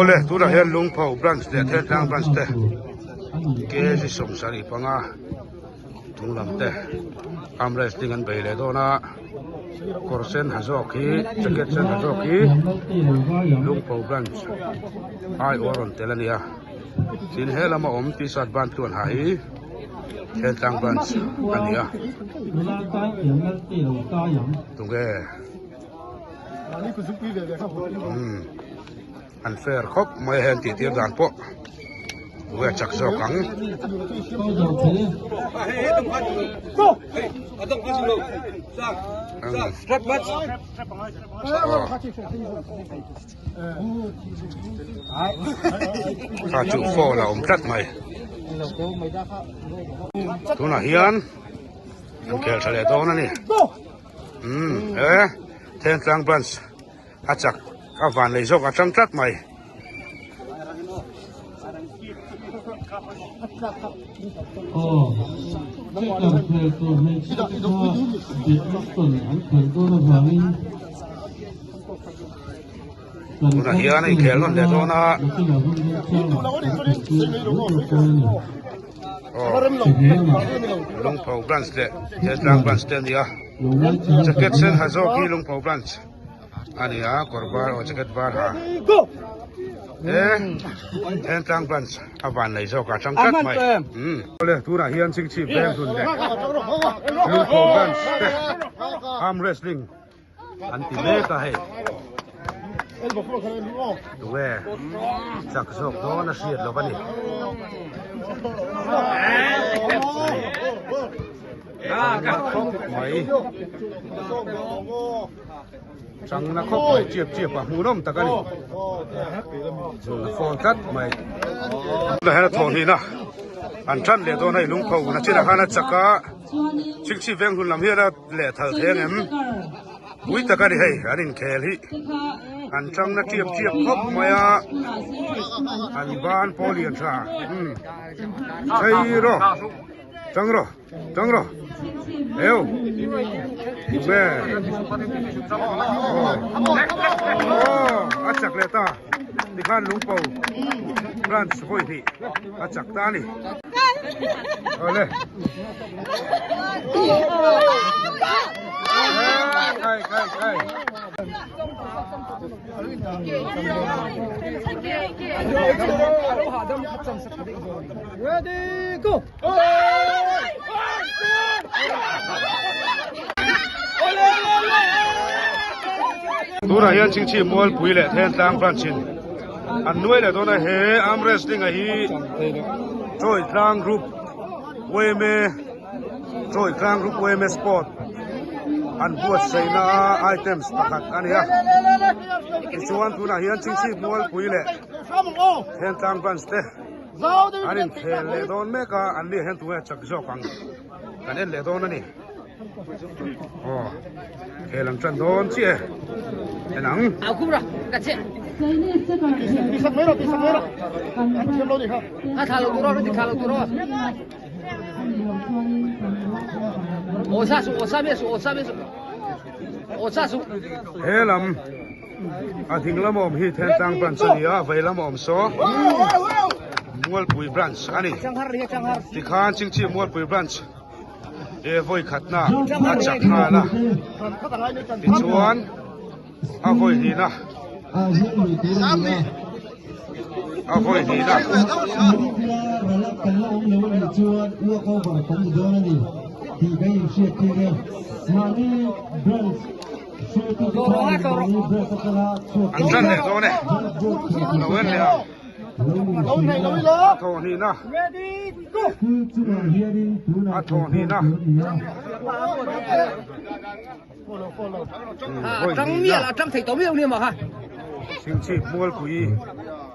Awle tunah hian Lungpho branch leh Thentlang branch te kg 75 chung lam te arm wrestling an bei leh dawn a kawr sen ha zawk hi jacket sen ha zawk hi Lungpho branch aiawh a rawn tel a ni a tin he lama awm t-shirt ban tluan ha hi Thentlang branch a ni a tunge. Umm an fair khawp mai a hei an tih tir dan pawh ue a chak zawk ang. Kha chu phone a awm tlat mai tunah hian an khel tha leh dawn a ni. Umm he Thentlang branch a chak a van lei zawk a tang tlat mai. Aw, checker khel tur hmeichhia te kha badminton an khelh dawn avangin kan Tunah hian a inkhel nawn leh dawn a. Nakinah hun remchangah kan khelh tir mai tur pawh a ni. Lungpho branch leh Thentlang branch te a ni a jacket sen ha zawk hi Lungpho branch a ni a kawr var aw jacket var ha e Thentlang branch a van lei zawk a tang tlat mai awle tunah hian Chingchhip veng hlun leh Lungpho branch te arm wrestling an ti mek a hei tunge chak zawk dawn a hriat lo a ni changna khawp mai changna khawp mai chiap chiap a hmuhnawm tak a ni fawn tlat mai tunah hian a thawh hnihna an tan leh dawn a hei lungpho na chinah khan a chak a chingchhip veng hlun lam hian a leh thal theng em pui tak a ni hei an inkhel hi an tang na tiap tiap khawp mai a an ban pawh lian tha umm phei rawh tang rawh tang rawh eu nge aw a chak leh ta tikhan lungpo branch vawi hnih a chak ta a ni. Awle. Kai kai kai. Ready, go! Tunah hian Chingchhip Mualpui leh Thentlang branch in an nuai leh dawn a he arm wrestling a hi Chawi Tlang Group yma Chawi Tlang Group yma Sport an buatsaihna items pakhat a ni a tichuan tunah hian Chingchhip Mualpui leh Thentlang branch te an inkhel leh dawn mek a an ni hian tunge chak zawk ang kan en leh dawn a ni. Aw khel ang tan dawn chiah e en ang. He lam a ding lam awm hi Thentlang branch a ni a vei lam awm saw Mualpui branch a ni tikhan Chingchhip Mualpui branch e vawi khatna a chak nghal a tichuan a vawi hnihna a vawi hnihna. An tan leh dawn e lo en leh ang. A thawh hnihna a thawh hnihna Chingchhip Mualpui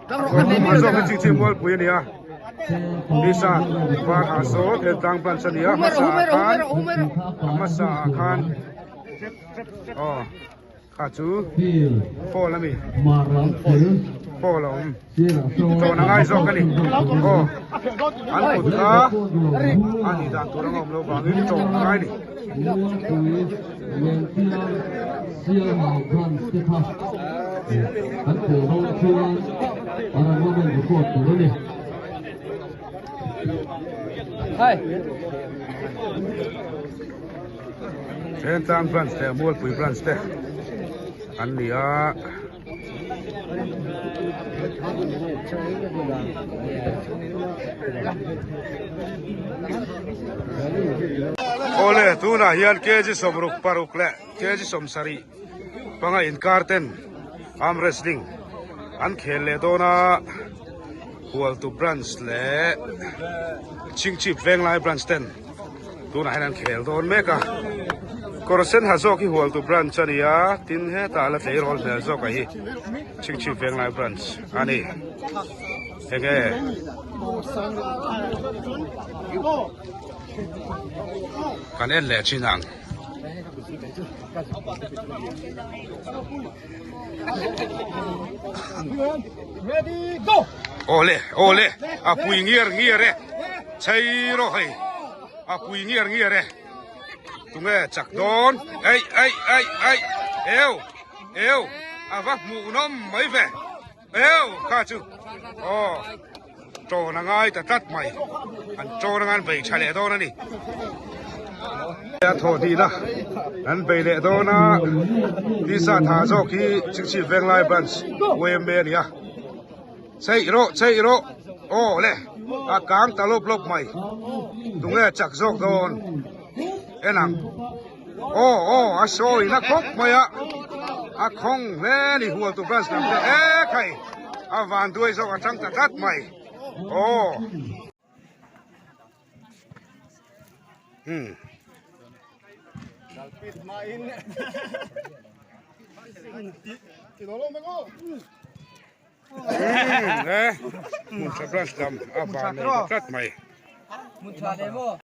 a zawk hi Chingchhip Mualpui a ni a Lisa var ah saw Thentlang branch a ni a hmasa ah khan a hmasa ah khan aw. Kha chu fall a mi. Foul a awm. Chawn a ngai zawk a ni. Aw, an kut kha a nih dan tur anga awm loh vangin chawn a ngai a ni. Thentlang branch leh Mualpui branch te an ni a. Awle tunah hian kg 66 leh kg 70 panga inkar ten arm wrestling an khel leh dawn a Hualtu branch leh Chingchip Venglai branch ten Tunah hian an khel dawn mek a, kawr sen ha zawk hi Hualtu branch a ni a, tin hetah la tleirawl hmel zawk a hi Chhingchhip Venglai branch a ni. Enge? Kan en leh chin ang. Awle awle a pui ngiar ngiar e chei rawh hei a pui ngiar ngiar e tunge chak dawn ei ei ei ei eu eu a va hmuh nawm mai ve eu kha chu aw tawn a ngai ta tlat mai an tawn anga an bei tha leh dawn a ni a thawh hnihna an bei leh dawn a tisa tha zawk hi Chingchhip Venglai branch YMA a ni a chheih rawh chheih rawh aw le a kang ta lawp lawp mai tunge chak zawk dawn en ang aw aw a sawi na khawp mai a a khawng hle a ni Hualtu branch lam te e khai a van duai zawk a tang ta tlat mai aw hmm hmm e hmun tha branch lam a van nei ta tlat mai.